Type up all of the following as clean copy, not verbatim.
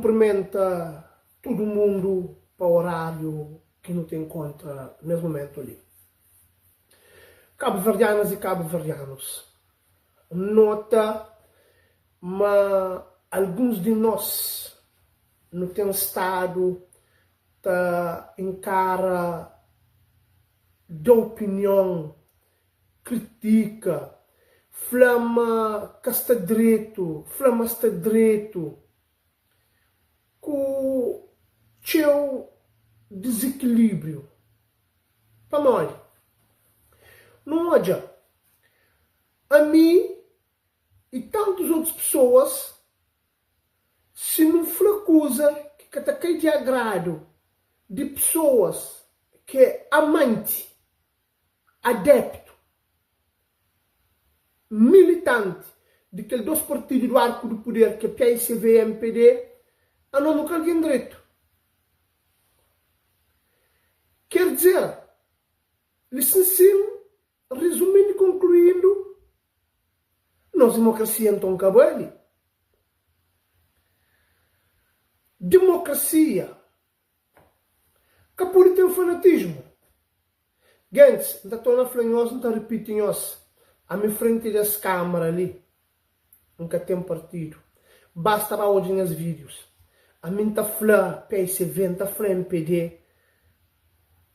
kunprimenta tudu mundu pa oráriu ki nu ta inkontra nes mumentu li. Kabuverdianas i kabuverdianus, N nota ma alguns di nos nu ten stadu ta inkara da opinion, kritika, fla ma ka sta dretu, fla ma sta dretu, ku txeu dizikilibriu. Pamodi? Nu odja, ami i tantus otus pesoas, si nu fla kuza ki ka ta kai di agradu di pesoas ki é amanti, adeptu, militanti di kel dos partidu du arku du puder ki é paicv e mpd, anos nu ka algen dretu. Ker dizer, lisinsin, rizumindu i konkluindu, nos dimokrasia nton ka bali. Dimokrasia ka pode ten fanatismu. Gentis, N ta torna fla nhos, N ta ripiti nhos, ami frenti des kamara li, N ka ten partidu. Basta ba odja nhas vídius. Ami N ta fla PICV, N ta fla mpd.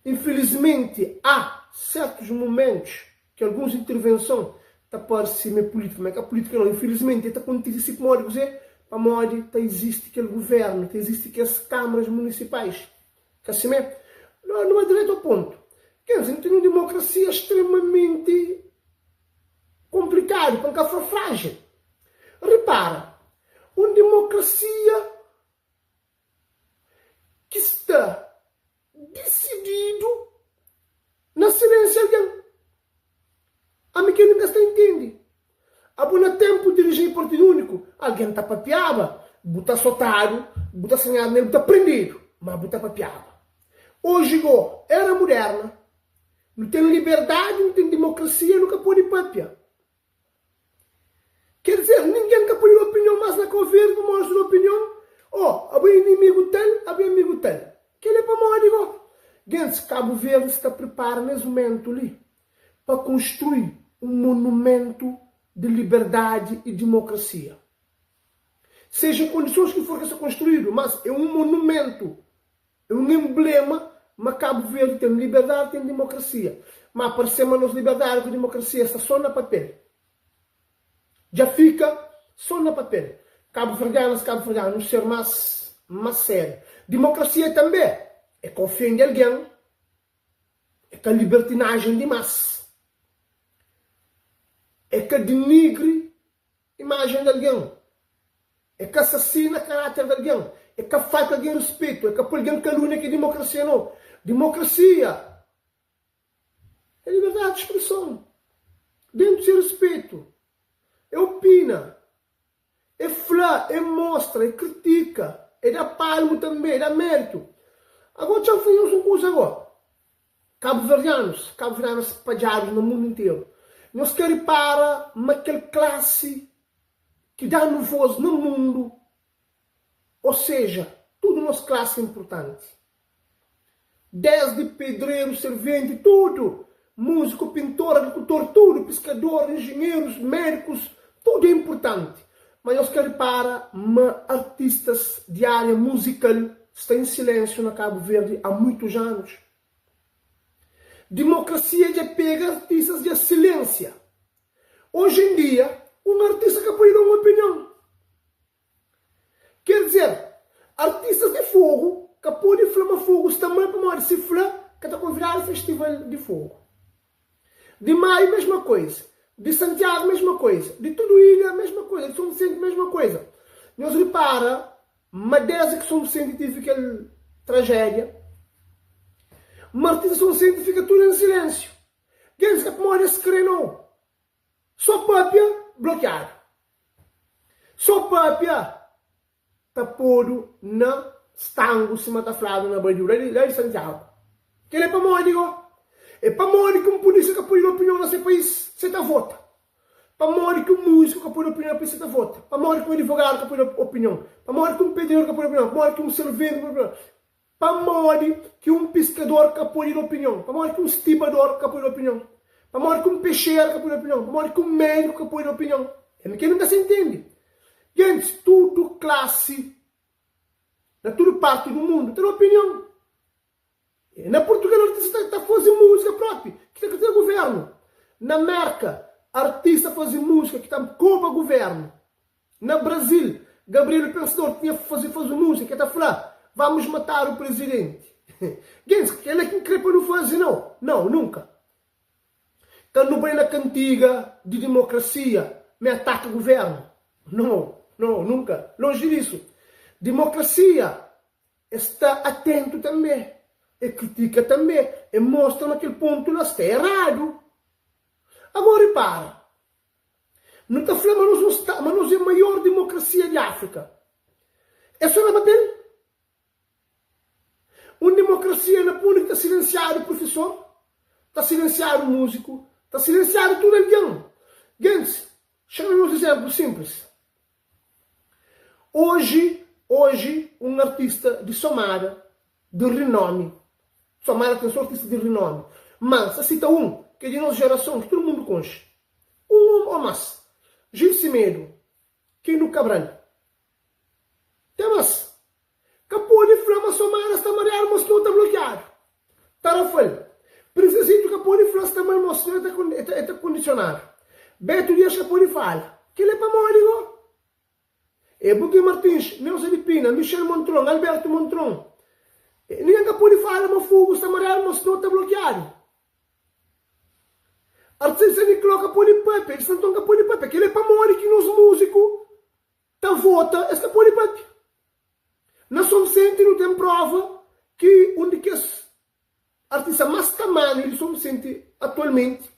Infilismenti, há sertus mumentus ki alguns intervenson ta parse ma é pulítika, ma é ka pulítika nau. Infilismenti, el ta kontise si pamodi kuzê? Pamodi ta izisti kel guvérnu, ta izisti kes kamaras munisipais. Ka simé? No, nu bai diretu ao pontu. Ker dizer, nu ten un demokrasia stremamenti konplikadu, pa N ka fla frájil. Ripara, un demokrasia ki sta disididu na silensia algen. Ami kel-li N ka sta intende. Abo na tenpu di rijimi partidu uniku, algen ta papiaba, bu ta sotadu, bu ta sanhadu nel, bu ta prendedu, ma bu ta papiaba. Oji go, era muderna, nu ten liberdadi, nu ten dimokrasia, nu ka pode papia. Ker dizer, ningen ka pode da opinion mas na Kau Verdi pamodi su da opinion, oh, abo é inimigu tal, abo é amigu tal. Kel-li é pamodi go? Gentis, Kabu Verdi sta pripara nes mumentu li pa konstrui un monumentu di liberdadi i dimokrasia. Seja en kondisons ki for ki sta konstruidu, mas é un monumentu, é un enblema ma Kabu Verdi ten liberdadi, ten dimokrasia. Ma parse ma nos liberdadi ku dimokrasia sta so na papel. Dja fika so na papel. Kabuverdianas, kabuverdianus, nu ser mas mas sériu. Dimokrasia tanbe é ka ofende algen. É ka libertinajen dimás. É ka dinigri imajen di algen. É ka asasina karáter di algen. É ka falta algen ruspetu. É ka poi algen kalúnia ki é dimokrasia no. Dimokrasia é liberdadi di spreson, dentu se ruspetu. É opina. E fla, e mostra, e kritika, e da palmu tanbe, e da méritu. Agó txeu fla nhos un kuza agó, kabuverdianus, kabuverdianas spadjadus na mundu interu, nhos ka ripara ma kel klasi ki da-nu vós na mundu, ô seja, tudu nos klasi é inpurtanti. Desdi pedreru, serventi, tudu, múziku, pintor, agrikultor, tudu, piskador, injinherus, médikus, tudu é inpurtanti. Ma nhos ka ripara ma artistas di ária muzikal sta en silénsiu na Kabu Verdi há muitus anus? Dimokrasia dja pega artistas dja silénsia. Oji en dia, un artista ka pode da un opinion. Ker dizer, artistas di Fogo ka pode fla ma Fogo sta mal pamodi si fla ka ta konvidadu festival di Fogo. Di Maio mesma koisa, di Santiago mesma koisa, di tudu ilha mesma koisa, di Son Vicente mesma koisa. Nhos ripara ma desdi ki Son Vicente tive kel tragédia, ma artistas di Son Vicente fika tudu en silensiu. Gentis ka pamodi es kre nau. So papia blokiadu. So papia ta podu na stangu sima ta fladu na badiu la di la di Santiagu. Kel é pamodi go? É pamodi ki un pulisia ka pode da opinion na se pais se ta vota? Pamodi ki un muziku ka pode. pode opinion pa es ta vota? Pamodi ki un adivogadu ka pode opinion? Pamodi ki un pedreru ka pode opinion? Pamodi ki un serveru ka pode opinion? Pamodi ki un piskador ka pode da opinion? Pamodi ki un stibador ka pode da opinion? Pamodi ki un pexeru ka pode da opinion? Pamodi ki un médiku ka pode da opinion? É mi ki N ka sa intende. Gentis, tudu klasi na tudu parti du mundu ta da opinion. Na Purtugal artista ta faze múzika propi ki ta kritika guvernu. Na Merka artista faze múzika ki ta koba guvernu. Na Brazil Gabriel o Pensador tinha faze faze múzika ki ta fla vamos matar o presidente. Gentis, kel-la ki N kre pa nu faze nau. Nau, nunka. Ka nu bai na kantiga di dimokrasia me ataka guvernu. Nau, nau, nunka. Lonji disu. Dimokrasia E sta atentu tanbê, e kritika tanbê, e mostra ma kel pontu la sta eradu. Agora ripara, nu ta fla ma nos nu sta, ma nos é maior dimokrasia di Afrika. É so na papel? Un dimokrasia na pundi ki ta silensiadu prufesor, ta silensiadu muziku, ta silensiadu tudu algen. Gentis, xa na nos izemplu sinplis. Oji, oji un artista di Somada di rinomi, Somada ten so artista di rinomi, ma sa sita un ki é di nos jerason ki tudu mundu konxe, un o mas, Gil Semedo, Kenu Cabral, ten mas. Ka pode fla ma Somada sta mariadu ma sinau ta blokiadu. Tarrafal, Prinsesintu ka pode fla sta mal ma sinau e ta kondisionadu. Beto Dias ka pode fala. Kel é pamodi go? E Buguin Martins, Neuza di Pina, Michel Montrond, Alberto Montrond. Ningen ka pode fala ma Fogo sta mariadu ma sinau ta blokiadu. Artista Nicolau ka pode papia, Edson Anton ka pode papia. Kel é pamodi ki nos musiku ta vota, es ka pode papia. Na Son Visenti nu ten prova ki un di kes artista mas tamanhu di Son Visenti atualmenti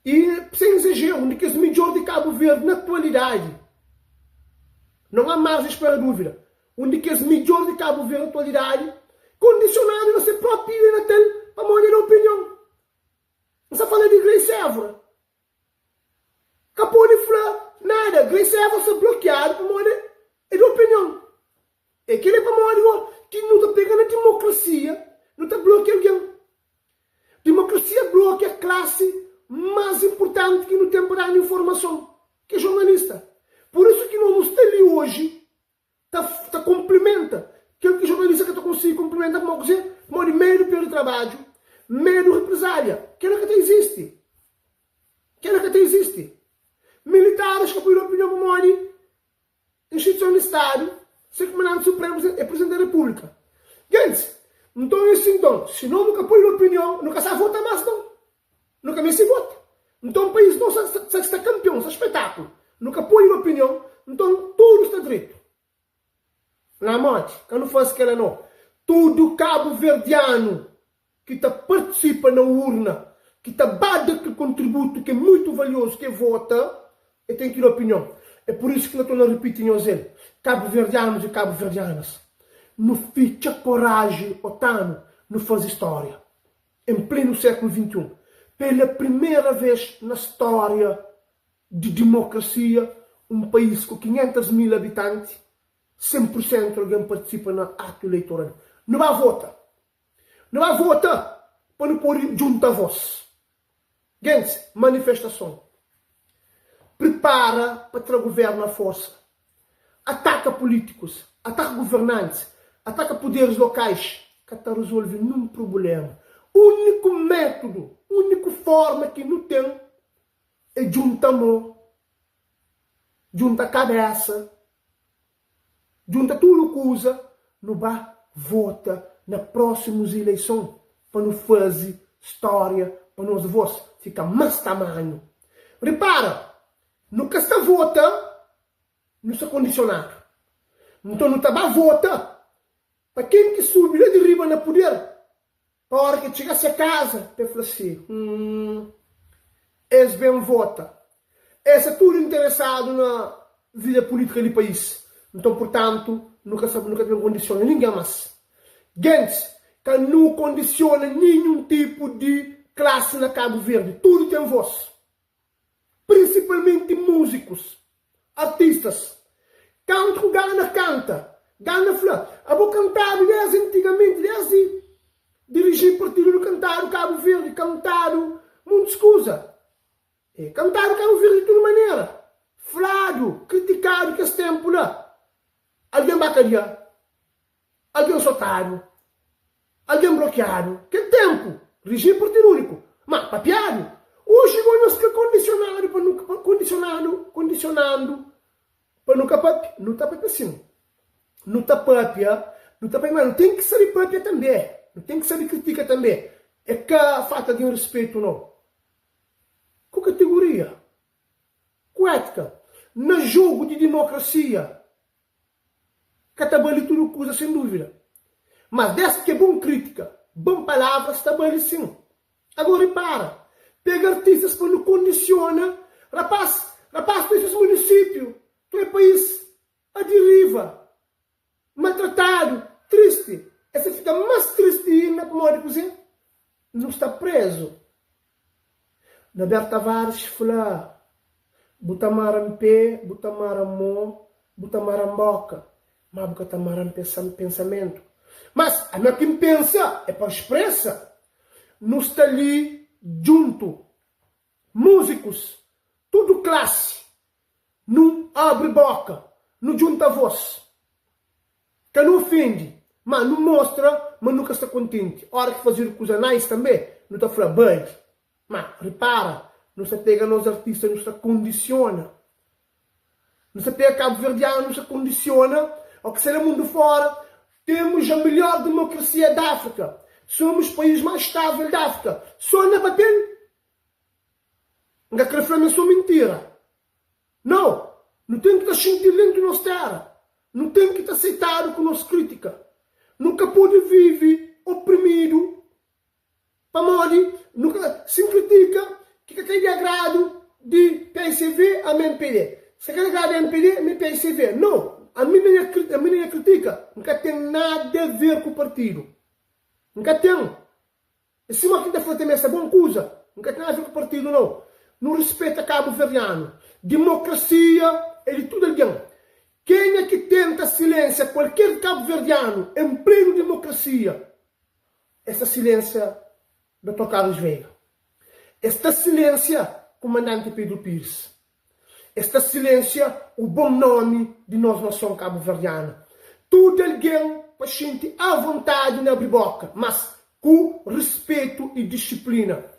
i, sen izajeru, un di kes midjor di Kabu Verdi na atualidadi, non há margens para dúvida, un di kes midjor di Kabu Verdi na atualidadi, kondisionadu na se propi ilha natal pamodi el da opinion. N sta fala di Grace Évora. Ka pode fla nada. Grace Eva sta blokiadu pamodi é di opinion. É kel é pamodi go ki nu ta pega na dimokrasia nu ta blokia algen. Dimokrasia blokia klasi mas inpurtanti ki nu ten pa danu informason, ki é jornalista. Pur isu ki nos nu sta li oji ta ta konplimenta kel ki jornalista ka ta konsigi konplimenta pamodi kuzê? Pamodi medu perde trabadju, medu reprizalia. Kela ka ta izisti. Kela ka ta izisti. Militaris ka pode da opinion pamodi instituison di stadu, se kumandanti supremu é presidenti da repúblika. Gentis, nton é si nton, si no nu ka pode da opinion, nu ka sa vota mas nau. Nu ka meste vota. Nton país nos sa sta kanpion, sta spetaklu. Nu ka pode da opinion, nton tudu sta dretu. Na modi? Ka nu fase kela no. Tudu kabuverdianu ki ta partisipa na urna, ki ta ba da kel kontributu ki é muitu valiozu, ki é vota, e ten ki da opinion. É pur isu ki N ta torna ripiti nhos el, kabuverdianus i kabuverdianas, nu fitxa koraji otanu nu faze stória. Em plenu sékulu 21, pela primera vez na stória di dimokrasia, un país ku 500 mil abitanti, 100 pur sentu algen partisipa na atu eleitoral. Nu ba vota! Nu ba vota pa nu pode djunta vos. Gentis, manifestason. Pripara pa tra guvernu a forsa. Ataka pulitikus, ataka guvernantis, ataka puderis lokais ka ta rizolve nun prubulema. Uniku metudu, uniku forma ki nu ten e djunta mo, djunta kabesa, Djunta tudu kuza nu ba vota na prósimus ileison pa nu faze stória pa nos vós fika más tamanhu. Ripara, nu ka sta vota nu sta kondisionadu. Nton nu ta ba vota pa ken ki subi la di riba na puder Pa ora ki txiga se kaza, pa e fla si, Hum, es ben vota. Es sta tudu interesadu na vida pulitika di país. Nton, purtantu, nu ka sta, nu ka ta ben kondisiona ningen mas. Gentis, ka nu kondisiona ninhun tipu di klasi na Kabu Verdi. Tudu ten vos. Prinsipalmenti múzikus, artistas. Kantu ku gana kanta, gana fla, Abo kantadu desdi antigamenti, desdi diriji partidu du kantadu Kabu Verdi, kantadu muntis kuza. E kantadu Kabu Verdi di tudu manera, fladu, kritikadu kes tenpu la. Algen ba kadia, algen sotadu, algen blokiadu. Kel tenpu, rijimi partidu uniku, ma papiadu. Oji go nhos ka kondisionadu pa nu kondisionadu, kondisionandu pa nu ka papia. Nu ta papia sin. Nu ta papia, nu ta papia, ma nu ten ki sabe papia tanbe. Nu ten ki sabe kritika tanbe. E ka falta di rispitu no. Ku kategoria, ku étika. Na jogu di dimokrasia, ka ta bali tudu kuza, sen dúvida. Mas dés ki é bon krítika, bon palavras ta bali sin. Agora ripara, pega artistas pa nu kondisiona rapaz, rapaz tu é ses munisípiu, tu é país a diriva. Maltratadu, tristi, es ta fika más tristi inda pamodi kuzê? Nu sta prézu. Norberto Tavares fla, Bu ta mara-m pé, bu ta mara-m mô, bu ta mara-m bóka, má bu ka ta mara-m pensamentu. Mas, ami ki N pensa é pa N spresa. Nu sta li djuntu, múzikus, tudu klasi, Nu abri boka, nu djunta vos. Ka nu ofendi, ma nu mostra ma nu ka sta kontenti. Ora ki fazedu kuza nice tanbe, nu ta fla bali. Ma ripara, nu sta pega nos artista nu sta kondisiona. Nu sta pega kabuverdianu nu sta kondisiona o ki sta na mundu fora, temos a melhor democracia da África, somos país mais estável da África. So na papel? N ka kre fla ma é so mintira. Nau! Nu ten ki ta xinti-l dentu nos tera. Nu ten ki ta seitadu ku nos kritika. Nu ka pode vive oprimidu pamodi nu ka si N kritika ki ka kai di agradu di PICV ami mpd. Si ka kai di agradu di mpd ami PICV. Nau! Ami na nha ami na nha kritika N ka ten nada a ver ku partidu. N ka ten. É sima ki N ta fla tanbe, esta bon kuza, N ka ten aver ku partidu nau. Nu rispeta kabuverdianu. Dimokrasia é di tudu algen. Kenha ki tenta silensia kualker kabuverdianu en plenu dimokrasia, es ta silensia Dotor Carlos Veiga. Es ta silensia Kumandanti Pedro Pires. Es ta silensia o bon nomi di nos nason kabuverdianu. Tudu algen pa xinti avontadi na abri boka, mas ku rispetu i disiplina.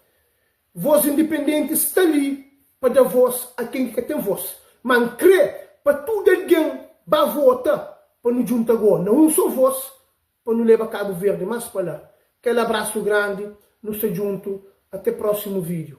Vos indipendenti sta li pa da vos a ken ki ka ten vos. Ma N kre pa tudu algen ba vota pa nu djunta go na un so vos pa nu leba Kabu Verdi mas pa la. Kel abrasu grandi, nu sta djuntu, ate prosimu video.